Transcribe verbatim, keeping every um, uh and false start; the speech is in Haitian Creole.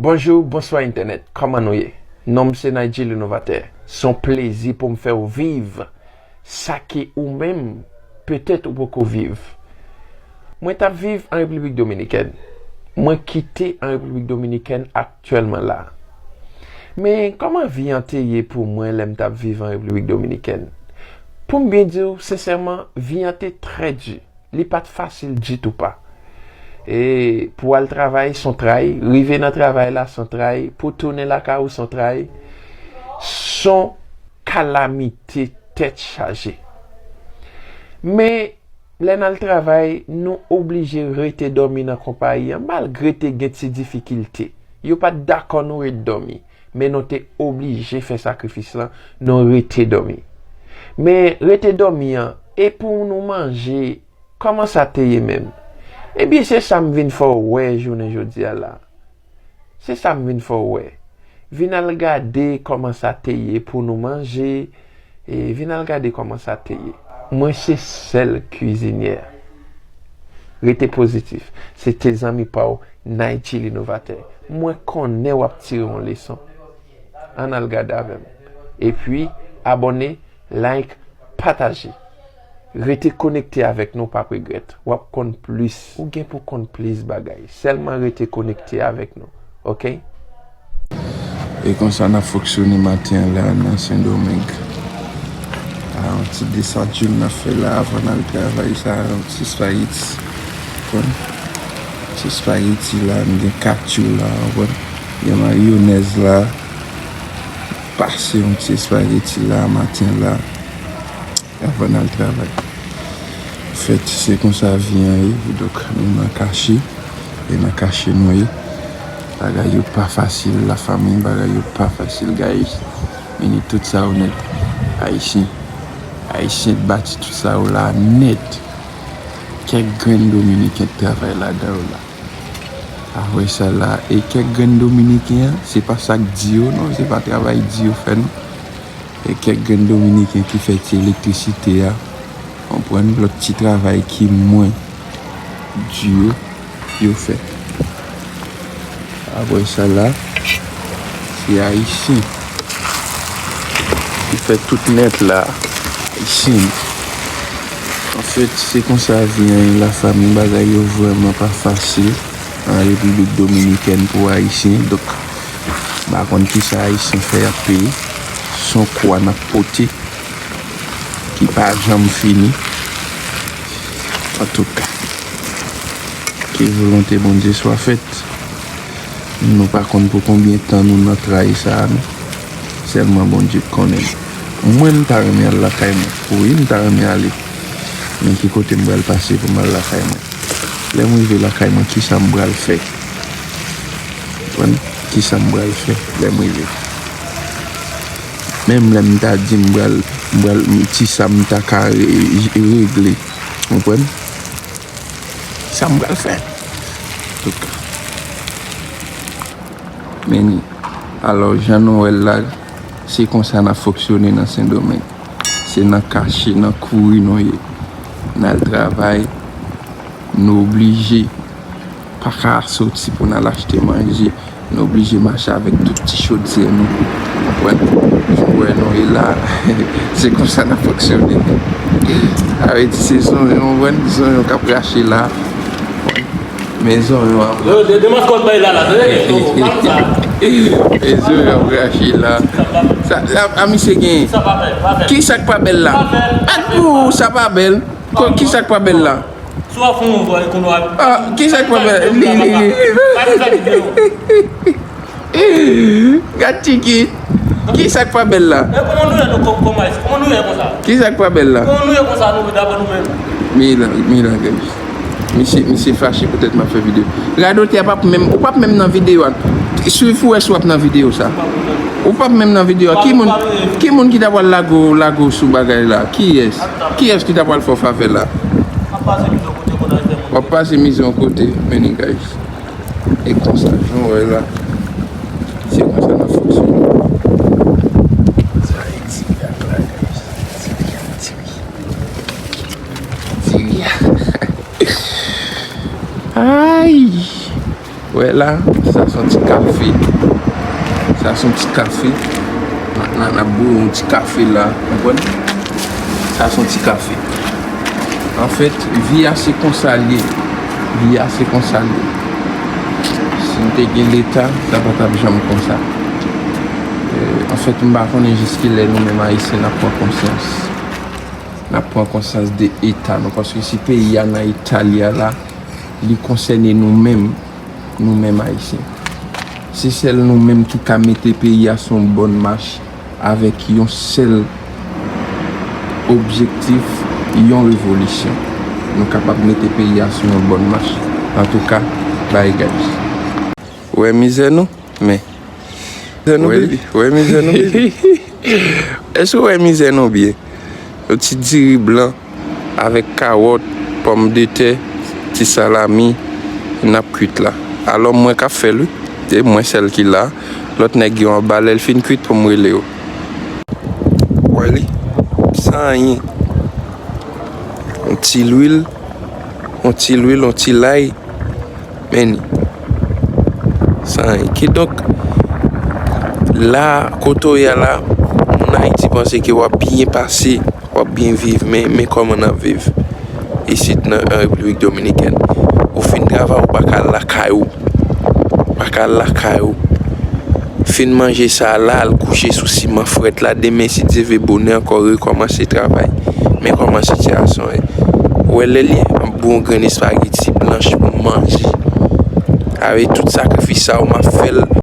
Bonjou, bonswa entènèt, kòman nou ye? Non m se Nigel Inovatè. Se yon plezi pou m fè w viv sa ke ou menm, petèt ou poko viv. Mwen t ap viv an Repiblik Dominikèn. Mwen kite an Repiblik Dominikèn aktyèlman la. Men kòman vi an te ye pou mwen lè m t ap viv an Repiblik Dominikèn? Pou m byen di w, sensèman, vi an te trè di. Li pa t fasil ditou pa. E pou w al travay, s on tray. Rive nan travay la, s on tray. Pou tounen lakay ou, s on tray. S on kalamite tèt chaje. Men, lè n al travay, nou oblije rete dòmi nan konpayi an, malgre te gen ti difikilte. Yo pa t dakò nou ret dòmi, men nou te oblije fè sakrifis lan, nou rete dòmi. Men rete dòmi an, e pou nou manje, kòman sa te ye menm? Ebyen, se sa m vin fè w wè jounen jodi a la. Se sa m vin fè w wè. Vin al gade kòman sa te ye pou nou manje, e vin al gade kòman sa te ye. Mwen se sèl kwizinyè. Rete pozitif. Se te zanmi pa w, Nigel Inovatè. Mwen konnen w ap tire yon leson. Ann al gade avè m. Epi, abòne, like, pataje. Rete konekte avèk nou, w p ap regrèt. W ap konn plis. Ou gen pou konn plis bagay. Sèlman rete konekte avèk nou. Oke? E konsa n ap fonksyone maten an la nan Sendomeng. A, yon ti desant joun n ap fè la avan n al travay sa, yon ti espageti. Konprann? Ti espageti la, m gen katchou la, konprann? Gen mayonèz la. Pase yon ti espageti la maten la. Avan n al travay. Anfèt, se konsa vi an ye. Donk, nou nan kache. E nan kache nou ye. Bagay yo pa fasil, lafanmi. Bagay yo pa fasil, guys. Men ni tout sa yo nèt. Ayisyen. Ayisyen t bati tout sa yo la nèt. Kèk grenn Dominiken t travay ladan yo la. Apre sa la, e kèk grenn Dominiken an, se pa sa k di yo non, se pa travay di yo fè non. E kèk grenn Dominiken ki fè ti elektrisite a, konprann, lòt ti travay ki mwen di yo, yo fè. Apre sa la, se Ayisyen ki fè tout nèt la, Ayisyen. Anfèt, se konsa vi an ye, lafanmi, bagay yo vrèman pa fasil an Repiblik Dominikèn pou Ayisyen. Donk, m pa konn kisa Ayisyen fè ap peye. S on kwa n ap pote ki pa janm fini. Antouka, ke volonte Bondye swa fèt. Nou pa konn pou konbyen tan nou nan tray sa a, non. Sèlman Bondye k konnen. Mwen, m ta renmen al lakay mwen. Wi, m ta renmen ale. Men ki kote m pral pase pou m al lakay mwen? Lè m rive lakay mwen, kisa m pral fè? Konprann? Kisa m pral fè lè m rive? Menm lè m ta di m pral, m pral, ti sa m ta ka re-, regle. Konprann? Sa m pral fè? Antouka. Men ni. Alò, jan nou wè l la, se konsa n ap fonksyone nan Sendomeng. Se nan kache, nan kouri nou ye. N al travay, nou oblije pa ka soti pou n al achte manje. Nou oblije mache avèk tout ti chodyè nou. Konprann? Jan w wè nou ye la, se konsa n ap fonksyone. Sa vle di se zonyon, konprann? Zonyon k ap rache la. Men zonyon ap rache. Yo, de, de maskòt bay la, la, tande? Yo, kalm sa. Men zonyon ap rache la. Sa, a, a misye gen. Sa pa bèl, pa bèl. Kisa k pa bèl la? Pa bèl. Ak ou, sa pa bèl. Ko-, kisa k pa bèl la? Si w ap fè yon vwa, e kounye a. Ah, kisa k pa bèl? Li, li, li, li. Pa fè sa videyo. Gad Tiki. Kisa k pa bèl la? E kòman nou ye nou kò-, kòman, kòman nou ye konsa? Kisa k pa bèl la? Kòman nou ye konsa nou, daprè nou menm? Milan, Milan, guys. Misye, misye fache poutèt m ap fè videyo. Radotè a p ap menm, ou p ap menm nan videyo a. Swiv pou wè si w ap nan videyo sa. Ou p ap menm nan videyo a. Ki moun, ki moun ki ta pral lage w, lage w sou bagay la? Kiyès? Kiyès ki ta pral fè w favè la? W ap pase mizè yon kote, men ni guys. E konsa, jan w wè la, se konsa n ap fonksyone. Sa e diri a k la, guys. Diri a, diri. Diri a. Ay! W Wè la, sa se yon ti kafe. Sa se yon ti kafe. N a, n a, n a bwè yon ti kafe la, konprann? Sa se yon ti kafe. Anfèt, vi a se konsa l ye. Vi a se konsa l ye. Si n te gen Leta, sa pa t ap janm konsa. Euh, anfèt, m pa konnen jiskilè nou menm Ayisyen n ap pran konsyans. N ap pran konsyans de eta nou. Paske si peyi a nan eta li a la, li konsène nou menm, nou menm Ayisyen. Se sèl nou menm ki ka mete peyi a sou yon bòn mach avèk yon sèl objektif, yon revolisyon. Nou kapab mete peyi a sou yon bòn mach. Antouka, bye guys. Ou wè mizè nou? Men. Mizè nou, baby. Ou wè mizè nou, baby? Èske ou wè mizè nou byen? Yon ti diri blan avèk kawòt, pòmdetè, ti salami, n ap kwit la. Alò, mwen k ap fè l, wi. Se mwen sèl ki la. Lòt nèg yo anba, lè l fin kwit pou m rele yo. Wè li, san anyen. Yon ti lwil, yon ti lwil, yon ti lay. Men ni. San anyen. Kidonk, la, kote w ye a la, moun Ayiti panse ke w ap byen pase, w ap byen viv, men, men kòman n ap viv isit nan, an Repiblik Dominikèn. Ou fin travay, ou pa ka al lakay ou. Ou pa ka al lakay ou. Fin manje sa la, al kouche sou siman frèt la, demen, si Dye vle, bonè ankò, rekòmanse travay. Men kòman sitiyasyon ye. Ou wè lè li, m ap ba w yon grenn espageti blanch pou manje. Avèk tout sakrifis sa yo, m ap fè l